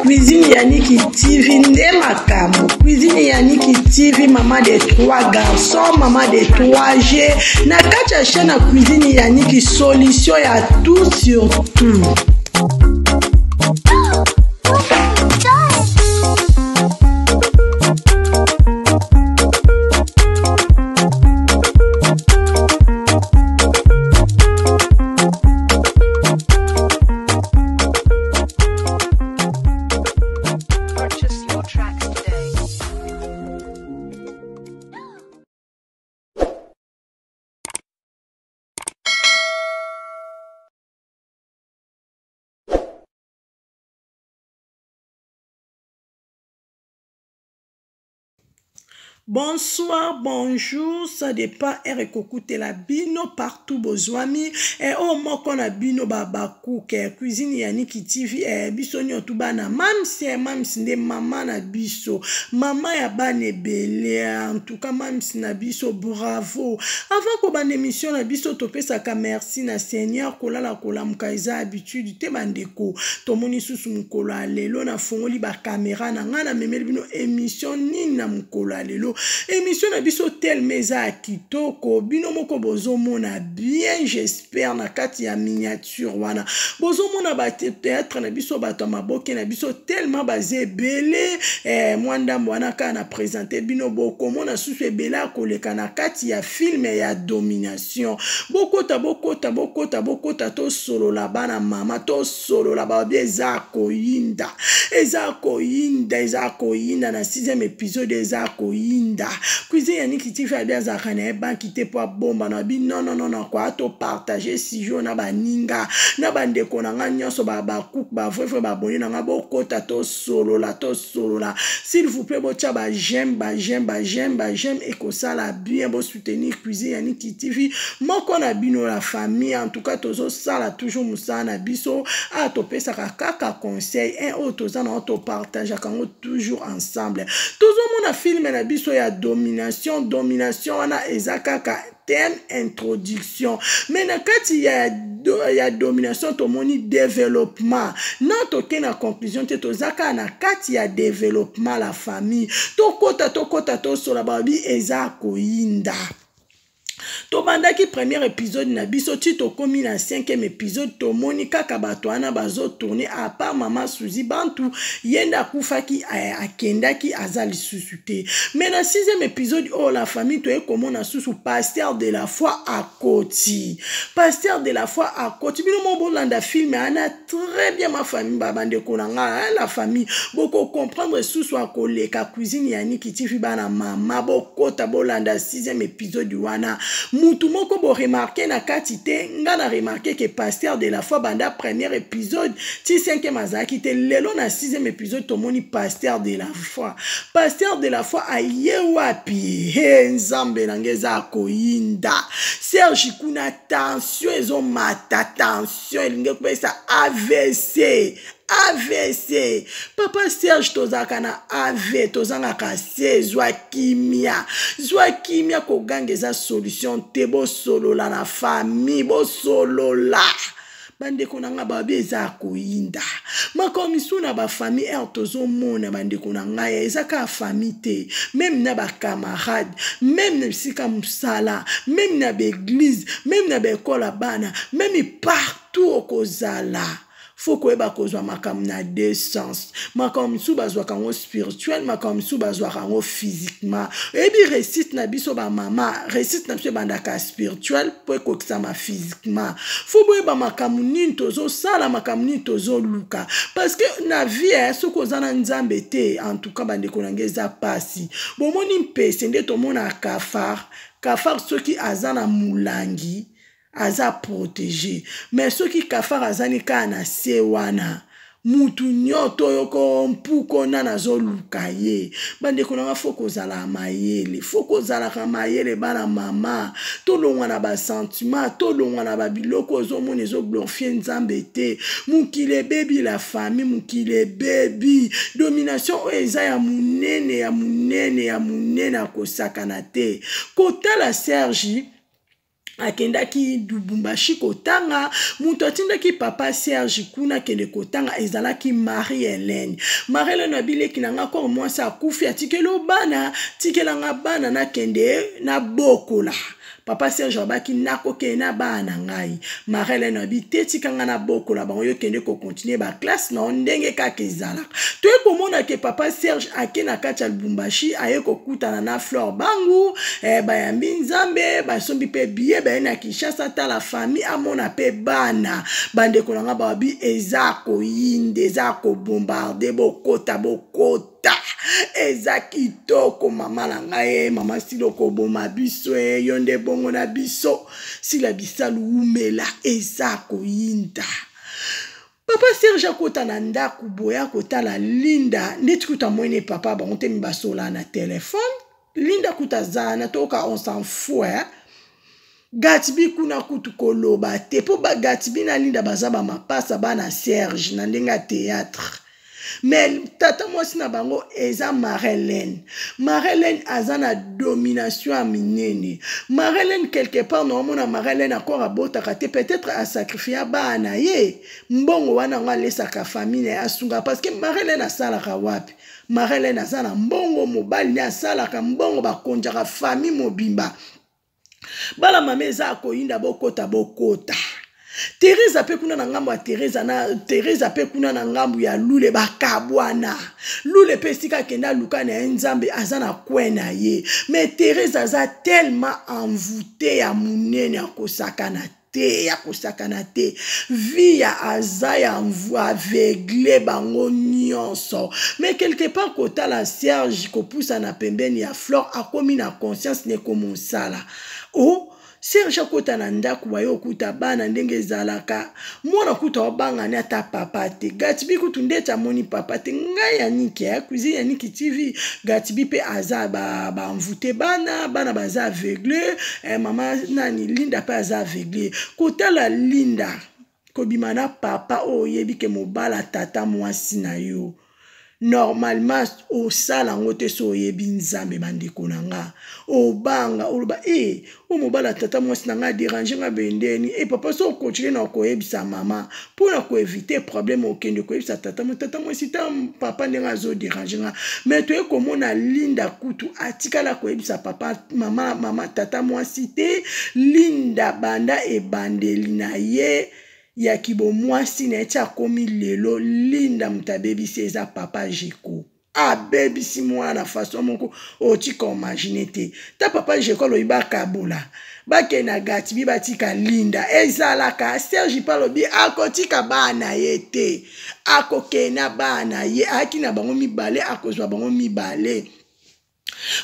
Cuisine Yannick TV nde makambo. Cuisine Yannick TV maman de trois garçons, maman de 3 G. Na kati ya chaîne ya Cuisine Yannick solution ya tout sur tout. Purchase your tracks today. Bonsoir, bonjour, ça dépend heure ekokutela bino partout bozwami eh, oyo moko na bino babakuke eh, cuisine ya Niki TV eh, biso nyonso bana mams eh, mams nde mama na biso mama ya bana ebele eh, en tout cas mams na biso bravo. Avant kobanda émission na biso topesaka merci na Seigneur, kolala kolamuka eza habitude te bandeko. Tomoni susu mokolo ya lelo nafongoli ba camera na ngai namemeli bino émission nini na mokolo ya lelo. Émission na biso telema eza ya kitoko, bino moko bozomona bien, j'espère na kati ya miniature wana bozomona ba théâtre na biso, bato ya maboke na biso telema baza ebele. Mwa ndambo wana kaka na présente bino, bokomona susu ebele ya koleka na kati ya film ya domination. Bokota, bokota, bokota, bokota, tosolola bana mama, tosolola babi eza koyinda, eza koyinda, eza koyinda na 6e épisode eza koyinda. Cuisine ya Niki TV abi azalaka na ye banki te po abomba na abi non non non non kwa to partager sujet na baninga na bandeko na nga nyonso ba ba cook ba vrai vrai baboni na nga, bokota tosolola, tosolola s'il vous plaît, botia ba j'aime, ba j'aime, ba j'aime, ba j'aime, ekosala bien, bo soutenir Cuisine ya Niki TV moko na bino la famille. En tout cas tozosala toujours mosala na biso, a topesaka kaka conseil un oyo toza na to partageaka yango toujours ensemble. Tozomona film na biso ya domination, domination wana eza kaka thème introduction, mais na kati ya domination tomoni développement. Na toke na conclusion te, toza kaka na kati ya développement la famille. Tokota, tokota, tosola babi eza koyinda. Tobandaki premier épisode na biso ti tokomi na 5e épisode, tomoni kaka bato wana bazotourne à part mama Suzy Bantu, ye nde akufaki, akendaki, aza lisusu te. Mais na 6e épisode oyo la famille toye komona susu pasteur de la foi akoti, pasteur de la foi akoti. Bino mo bolanda film ana très bien ma famille, babandeko na nga la famille boko comprendre susu akoleka. Cuisine ya Niki TV bana mama, bokota bolanda 6e épisode wana. Mutu moko bo remarquer na kati te, nga na remarquer que pasteur de la foi banda premier épisode ti 5e azalaki te. Lelo na 6e épisode tomoni pasteur de la foi, pasteur de la foi aye wapi? He nzambe na nge eza koyinda. Serge kuna tension ezomata, tension elingi kopesa AVC, AVC. Papa Serge, tozalaka na AV, tozangaka C. Zwa kimia, zwa kimia, koganga eza solution te. Bosolola na famille, bosolola bandeko na nga, babi eza koyinda. Makambo misusu na bafamille ere tozomona bandeko na ngai, eza kaka famille te, même na bacamarade, même na bisika mosala, même na baeglise, même na baekole ya bana, même partout okozala, faut koyeba kozwa makambo na deux sens. Makambo misusu bazwaka yango spirituel, makambo misusu bazwaka yango physiquement. Oyebi réussite na biso bamama, réussite na biso ebandaka spirituel mpo ekokisama physiquement. Faut boyeba makambo nini tozosala, makambo nini tozoluka, parce que na vie soki oza na nzambe te, en tout cas bandeko na ngai eza pasi. Bomoni mpese nde tomona cafard, cafard soki aza na molangi aza protégé, mais soki cafard azani kaka na se wana, Mutu nyoto oyo ko mpuko na nazoluka ye. Bandeko na nga, fo kozala mayele, fo kozalaka mayele bana mama. Tolongwa na basentiment, tolongwa na babiloko ozomona ezoglorifie Nzambe te. Mokili ebebi, la famille, mokili ebebi. Domination oyo eza ya monene, ya monene, ya monene, akosakana te. Kotala Serge akendaki Lubumbashi kotanga, moto atindaki papa Serge kuna akende kotanga ezalaki Marie Helène. Marie Helène abileki na nga kor mwasi akufi, atikeli o bana, tikela nga bana nakende nabokola. Papa Serge abaki nakokende na bana na ngai. Marie Helène abi te, tika nga nabokola bango, yo kende kokontinue baklasse na yo ndenge kaka ezalaka. Toye komona ke papa Serge ake na kati ya Lubumbashi, aye kokutana na Flore Bangu, bayambi Nzambe, basombi mpe biye, baye na Kinshasa tala famille, amona mpe bana. Bandeko na nga babi eza koyinde, eza kobombarde, bokota bokota, eza kitoko. Mama na ngai, mama Sila koboma biso, yo nde bongo na biso. Sila Bisalu wumela, eza koyinda. Papa Serge akota na ndako boye akotala Linda ndeti kuta mwene papa bango te mibasola na telefone. Linda kuta aza na toyoka, on s'en fout, eh? Gatsby kuna kutu koloba te, mpo ba Gatsby na Linda baza bamapasa bana Serge na ndenge ya théâtre. Mais tata mwasi na bango eza Marelene. Marelene aza na domination ya minene. Marelene quelque part naomona Marelene akor abotaka te, peut-être asacrifia bana na ye, mbongo wana yango alesaka famille na ye, asungaka, parce que Marelene asalaka wapi? Marelene aza na mbongo, mobali ne asalaka mbongo, bakonjaka famille mobimba. Bana mama eza koyinda, bokota bokota. Teresa mpe kuna na ngambo ya Teresa na Teresa mpe kuna na ngambo ya Lule bakabwana. Lule mpe esika akende aluka na ye Nzambe, aza na kwe na ye. Mais Teresa aza tellement envoûté ya monene, akosakana te, ya kosakana te. Vie ya aza ya aveugle bango nyonso. Mais quelque part kotala Serge kopusana pembeni ya Flore, akomi na conscience ne komosala. O Serge akota na ndako baye okuta bana ndenge ezalaka, mwana kuta obangani ata papa te. Gatsby kutu ndeti amoni papa te. Ngai ya Niki, cuisine ya Niki TV, Gatsby mpe aza bamvute ba bana, bana baza aveugle, mama nani Linda mpe aza aveugle. Kotala Linda kobima na papa oyo oyebi ke mobala tata mwasi na yo, normalement osala yango te. So oyebi Nzambe, bandeko na nga, obanga oloba e oyo mobala tata mwasi na nga aderange nga bendeni. E papa, so okontinue na koyebisa mama mpona koevite problème, okende koyebisa tata tata mwasi ta papa ndenge azoderange nga. Mais toye komona Linda kutu atikala koyebisa papa mama, mama tata mwasi te. Linda banda ebandeli na ye ya kibomwasi na ye ti akomi lelo, Linda moto abebisi eza papa Jeko. Abebisi mwana façon moko otika imagine te. Ta papa Jeko alobi bakabola, bakende na Gatibi, batika Linda. Ezalaka Serge mpe alobi akotika bana ye te, akokende na bana ye, ayaki na bango mibale, akozwa bango mibale.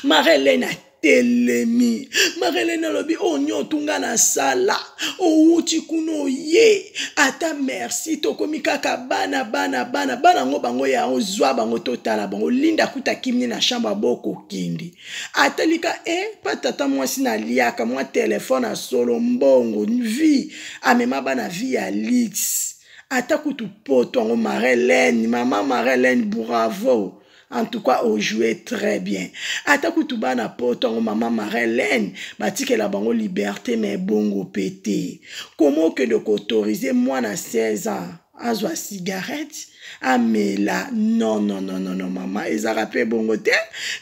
Marelene atelemi, Marelene alobi oyo nyonso nga nasala, owuti kuna oye ata merci, tokomi kaka bana bana bana bana yango bango ya ozwa bango, totala bango. Linda kuta kimni na chambre abokokende atalika pa tata mwasi naliaka mwa telefone asolo mbongo vie amema bana vie ya lix ata kutu poto yango. Marelene, mama Marelene, bravo, en tout cas ojoué très bien. Ata kutu bana poto yango, mama Marelene, batikela bango liberté, mais bongo pe te. Koma okende koautorize mwana 16 ans azwa cigarette amela? Non, non, non, non, non, mama, ezalaka mpe bongo te.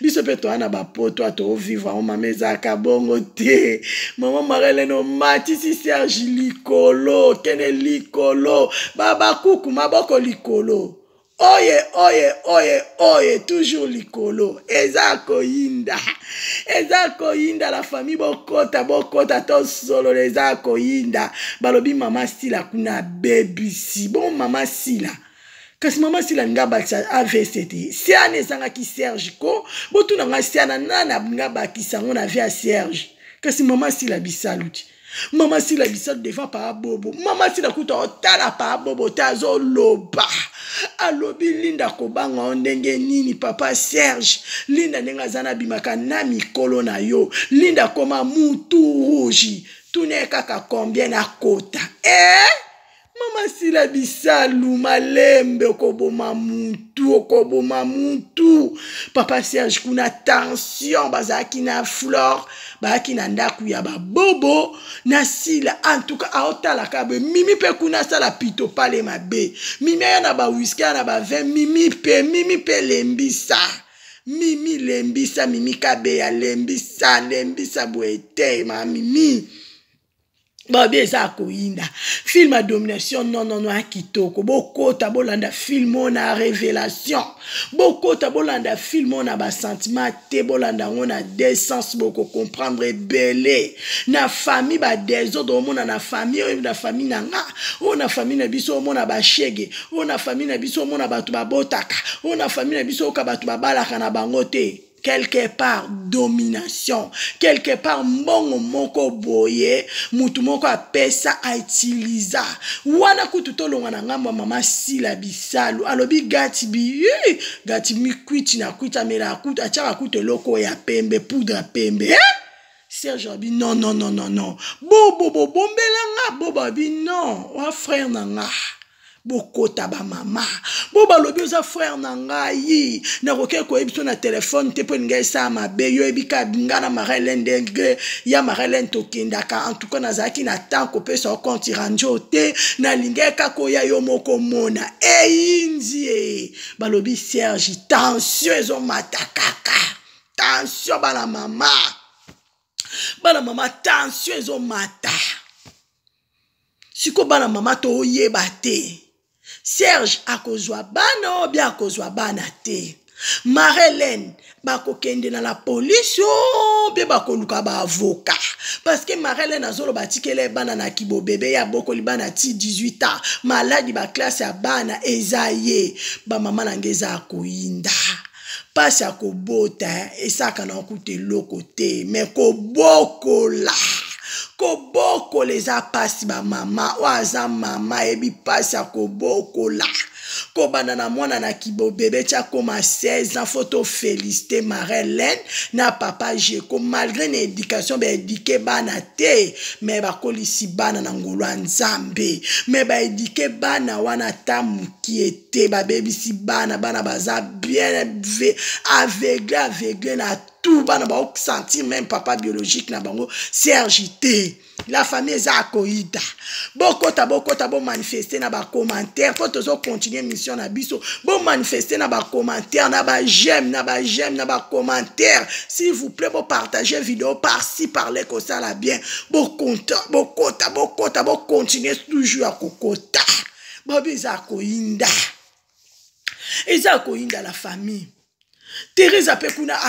Biso mpe toza na bapoto tovivre yango, mama, ezalaka bongo te. Mama Marelene omatisi Serge likolo, kende likolo, babakuku maboko likolo, oye oye oye oye, toujours likolo. Eza koyinda, eza koyinda. La famille, bokota bokota, tosolola. Eza koyinda. Balobi mama Sila kuna abebisi bon mama Sila. Kasi mama Sila alingi abakisa AVC te. Siana ezangaki Serge ko botuna ngai siana nani alingi abakisa yango na vie ya Serge. Kasi mama Sila bisalu ti mama Sila bisalu devant papa Bobo, mama Sila kuta otala papa Bobo te, azoloba. Alobi Linda kobanga yo ndenge nini papa Serge? Linda ndenge aza na bimaka na mikolo na yo. Linda koma mutu rouge. Tuna ye kaka combien na kota. Eh? Mama Sila Bisalu malembe okoboma mutu okoboma mutu. Papa Serge kuna tension bazalaki na Flore bayaki na ndako ya babobo na Sila en tout cas aotalaka boye Mimi mpe kuna asala pito pale mabe Mimi aya na ba whisky aya na ba vin Mimi mpe Mimi mpe lembisa Mimi lembisa Mimi kabeya lembisa lembisa boye te ma Mimi babi eza ya koyinda film ya domination nonono ya kitoko bokota bolanda film oyo na révélation bokota bolanda film oyo na basentiment te bolanda yango na decence bokocomprendre ebele na famille badesordre omona na famille oyo na famille na nga oyo na famille na biso omona bashege oyo na famille na biso omona bato babotaka oyo na famille na biso oyoka bato babalaka na bango te quelque part domination quelque part mbongo moko boye mutu moko apesa autiliza wana kutu tolonga na ngambo ya mama sila bisalu alobi gati bi gati mikwiti na kwiti amelaka kutu atiaka kutu eloko ya pembe poudre ya pembe eh? Serge abi non non non non non bobo bobombela nga bobo abi non wa frère na nga bokota bamama bo balobi oza frère na ngai nakoki koyebi biso na telefone te mpo elinga esala mabe yo oyebi ka nga na marelene ndenge ya marelene tokendaka en tout cas nazalaki na temps kopesa yo compte rendu te nalingaki kaka oya yo moko mona eyinzi e balobi Serge tension ezomata kaka tension bana mama bana mama tension ezomata siko bana mama toyeba te Serge akozwa bana oyo bia akozwa bana te Marelene bakokende na la polisi o mpe bakoluka baavoka parceke Marelene azoloba atikela ye bana na kibobebe ye abokoli bana ti 18 ans maladi baklase ya bana eza ye bamama na nge eza ya koyinda mpasi ya kobota esaka na kuta eloko te me kobokola kobokola eza mpasi bamama oyo aza mama ayebi mpasi ya kobokola kobanda na mwana na kibobebe ti akoma 16 ans fo tofelicite marelene na papa jeko malgré na éducation baedike bana te me bakolisi bana na ngolu ya nzambe me baedike bana wana ata mokie te babebisi bana bana baza bien aveugle aveugle na tout bana baosentir même papa biologique na bango Serge te la famille eza akoyida bokota bokota bomanifeste na bacommentaire mpo tozocontinue mission na biso bomanifeste na bacommentaire na bajeme na bajeme na bacommentaire s'il vous plaît bopartage video par-ci parle kosala bien bokota bokota bokota bocontinue toujours ya kokota babi eza koyinda eza koyinda la famille Teresa mpe kuna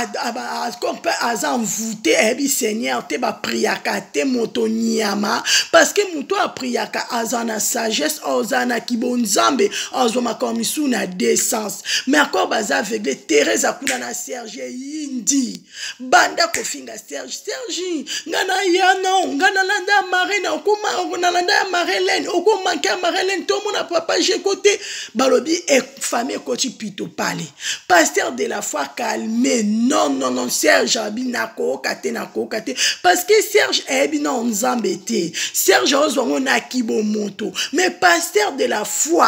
mpe aza envoute ayebi seigneur te bapriaka te moto nyama parceke moto apriaka aza na sagesse aza na kibonzambe azwa makambo misusu na decence mais akor baza aveugle Teresa kuna na Serge eyindi banda kofinga Serge Serge nga na ya nao nga nalanda ya marina okoma nalanda ya marelene okomanke ya marelene tomona papa jeko te balobi e, famille ekoti pito pale pasteur de la foi calme non non non Serge abi nakoyoka te nakoyoka te parce que Serge ayebi nao nzambe te Serge aozwa ngo na kibomoto mais pasteur de la foi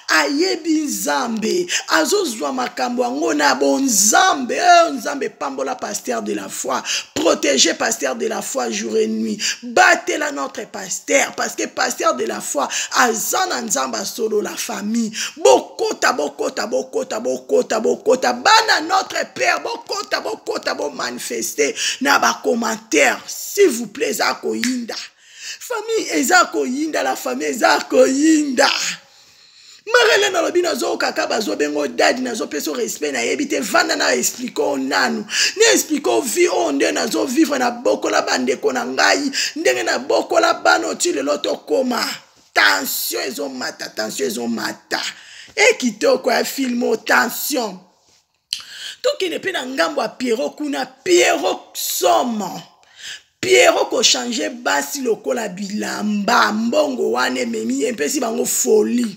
ayebi nzambe azozwa makambo yango na bonzambe eh, nzambe pambola pasteur de la foi protéger pasteur de la foi jour et nuit batela notre pasteur parce que pasteur de la foi aza na nzambe asolo la famille bokota bokota bokota bokota bokota bana notre père bokota bokota bomanifeste na bacommentaire s'il vous plaît eza koyinda famille eza koyinda la famille eza koyinda marelene alobi nazoyoka kaka bazobenga dadi nazopesa respect nayebi te vanda na explike oyo nanu na explike oyo vie oyo nde nazovivre nabokola bandeko na ngai ndenge nabokola bana oti lelo tokoma tension ezomata tension ezomata e kitoko ya filme oyo tension tokende mpe na ngambo ya piero kuna piero somo piero kochange basi lokola bilamba mbongo wana ememi epesi bango folie.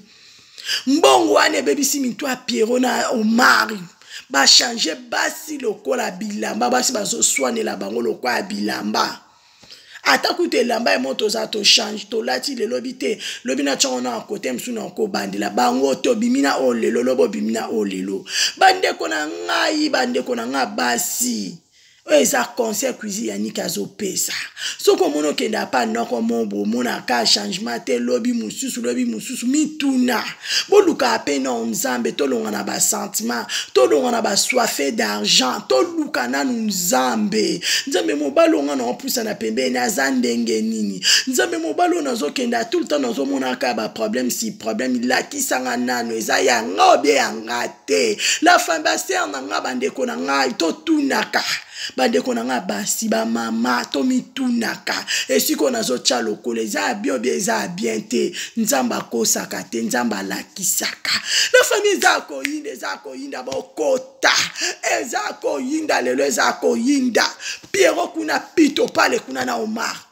Mbongo wana ebebisi mitu ya Pierrot na Omar. Bachange basi lokola bilamba, basi bazoswanela bango lokola bilamba. Ata kutu elamba ya moto oza tochange, tolati lelo bi te, lobi na ntongo na kote mosusu na kobandela bango, tobimi na oyo lelo, lobi obimi na oyo lelo. Bandeko na ngai, bandeko na ngai basi, oyo eza conseil cuisine ya Niki azopesa. Soki omoni okende apa noko mobo, omonaka changement te, lobi mosusu, lobi mosusu, mituna. Boluka pe na Nzambe, tolonga na ba sentiment, tolonga na ba soif d'argent, toluka nanu Nzambe. Nzambe mobali onga na opusa na pembeni aza ndenge nini? Nzambe mobali oyo nazokenda tout le temps nazomonaka ba problème si problème, lakisanga nanu eza ya nga obie ya nga te. La famille na nga, bandeko na ngai, totunaka. Bandeko na nga basi, ba mama, tomitunaka. Esiko nazotya lokolo eza ya bien obie eza ya bien te. Nzambe akosaka te, Nzambe alakisaka. La famille eza koyinda, eza koyinda, bokota. Eza koyinda lelo, eza koyinda. Pierrot kuna pito pale kuna na Omar.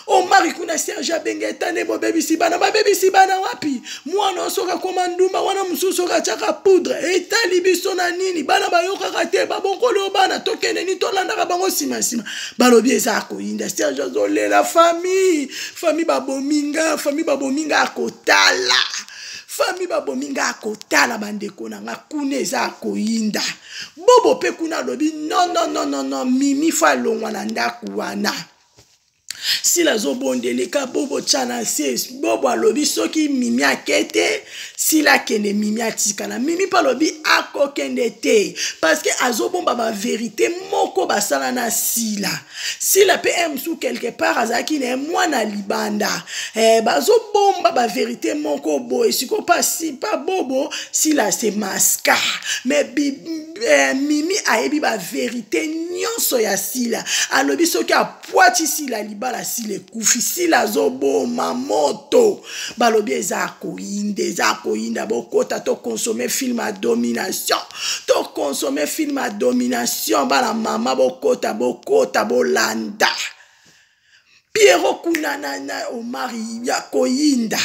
Omar kuna Serge abenge etane bobebisi bana, babebisi bana wapi? Mwana soki akoma ndumba, wana mosusu soki atiaka poudre, etali biso na nini? Bana bayokaka te, babonkoli oyo bana tokende ni tolandaka bango nsima nsima. Balobi eza koyinda. Serge azolela famille, famille babominga, famille babominga akotala. Famille babominga akotala bandeko na nga kuna eza koyinda. Bobo pe kuna alobi non non non non non, Mimi fa longwa na ndako wana. Sila azobondeleka Bobo tya na se. Bobo alobi soki Mimi akete, Sila akende, Mimi atikala. Mimi mpe alobi akokende te parce que azobomba ba vérité moko basala na Sila. Sila mpe mosusu quelque part azalaki na ye mwana libanda. Bazobomba ba vérité moko boye. Sikoyo pa si pa Bobo, Sila se maska. Mais Mimi ayebi ba vérité nyonso ya Sila. Alobi soki apwati Sila libala, Sila ekufi. Sila azoboma moto. Balobi eza koyinda, eza koyinda. Bokota to consommer film à domination. To consommer film à domination. Bana mama bokota, bokota, bolanda. Pierrot kuna na Omar ya koyinda.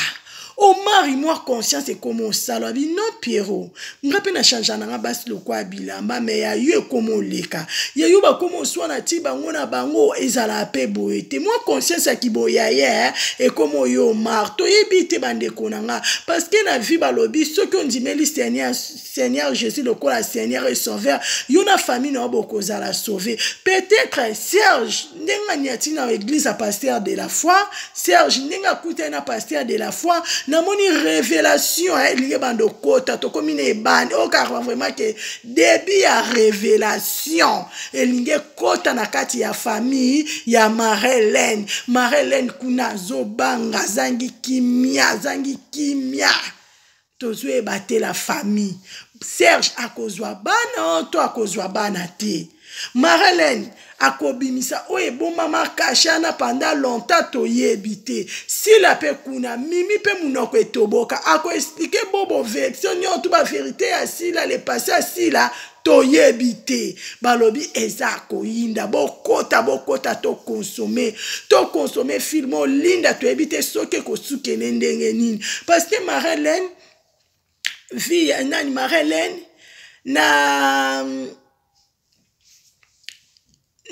Omar moi conscience ekoma osala bi non Pierrot, nga pe na change na nga basi lokwa bilamba mais ya yo ekoma oleka. Ya yo bakoma oswana ti bango na bango ezala pe boye te. Moi conscience ya kiboya ye ekoma yo Omar. Toyebi te bandeko na nga parce que na vie balobi soki ondimeli Seigneur, Seigneur Jésus lokola Seigneur et Sauveur, yo na famille na bokozala sauvé. Peut-être Serge ndenge aniati na église à pasteur de la foi, Serge ndenge akutani na pasteur de la foi, namoni révélation elingi bando kota tokomi na ebandi okaka vraiment que début ya révélation elingi kota na kati ya famille ya Marie-Hélène. Marie-Hélène kuna azobanga, azangi kimia, azangi kimia. Tozoyeba te la famille. Serge akozwa bana to akozwa bana te. Marie-Hélène akobimisa oyo ebomama kashana pendant longtemps toyebi te. Sila pe kuna Mimi pe munoko etoboka ako expliquer Bobo version nyonso ba vérité ya Sila, le passé ya Sila toyebi te. Balobi eza koyinda, bokota bokota to consommer, to consommer film olinda toyebi te soki ekosukene ndenge nini. Parce que Marie-Hélène vie nani Marie-Hélène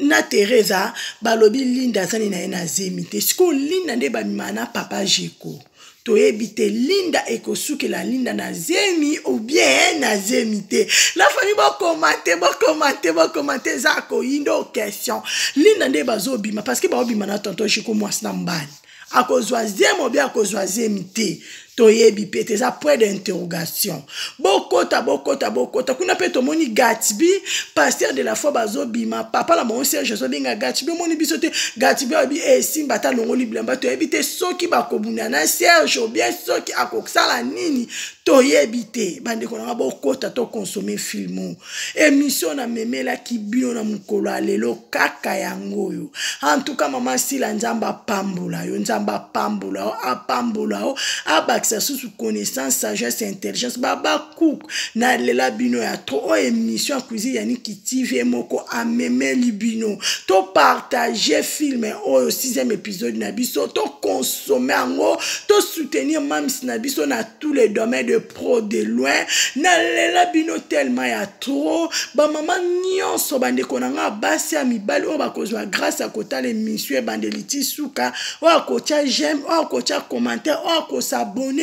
na Teresa balobi Linda azali na ye na zemi te. Sikoyo Linda nde bamima na papa Jeko. Toyebi te Linda ekosukela Linda na zemi ou bien na zemi te. La famille bokomante, bokomante, bokomante eza koyinda o question. Linda nde bazobima parce que baobima na tonton Jeko mwasi na mbali. Akozwa zemi ou bien akozwa zemi te. Toyebi pe te, eza point d'interrogation. Bokota, bokota, bokota. Kuna pe tomoni Gatsby, pasteur de la foi bazobima, papa na bango Serge azobenga Gatsby, omoni biso te. Gatsby alobi, Simba ata longoli bilamba, toyebi te soki bakobunda na Serge ou bien soki akosala nini, toyebi te. Bandeko na nga bokota to consommer film. Émission na memelaki bino na mokolo ya lelo kaka yango oyo. En tout cas mama Sila, Nzambe apambola yo, Nzambe apambola yo, apambola yo, abakisa Abakisa susu connaissance, sagesse, intelligence. Babacook, nalela bino ya trop. Oyo émission ya Cuisine Yaniki TV moko amemeli bino. Topartage film oyo, sixième épisode na biso, tokonsome yango, tosoutenir mams na biso na tous les domaines, de pro de loin. Nalela bino tellement ya trop. Bamama nyonso, bandeko na nga basi, ya mibali oyo bakozwa grâce ya kotala émission ebandeli ti suka, oyo akotya j'aime, oyo akotya commentaire, oyo akos'abonner,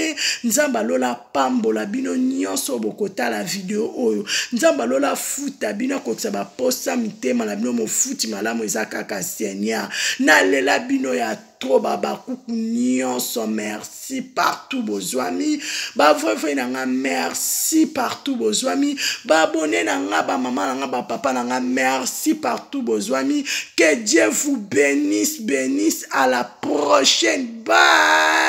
Nzambe alola pambola bino nyonso. Bokotala video oyo, Nzambe alola futa bino, akokisa baposa mitema na bino. Mofuti malamu eza kaka Seigneur. Nalela bino ya trop, babakuku nyonso, merci partout bozwami. Bavrai na nga, merci partout bozwami. Baabonnés na nga, bamama na nga, bapapa na nga, merci partout bozwami. Que Dieu vous bénisse, bénisse. À la prochaine, bye.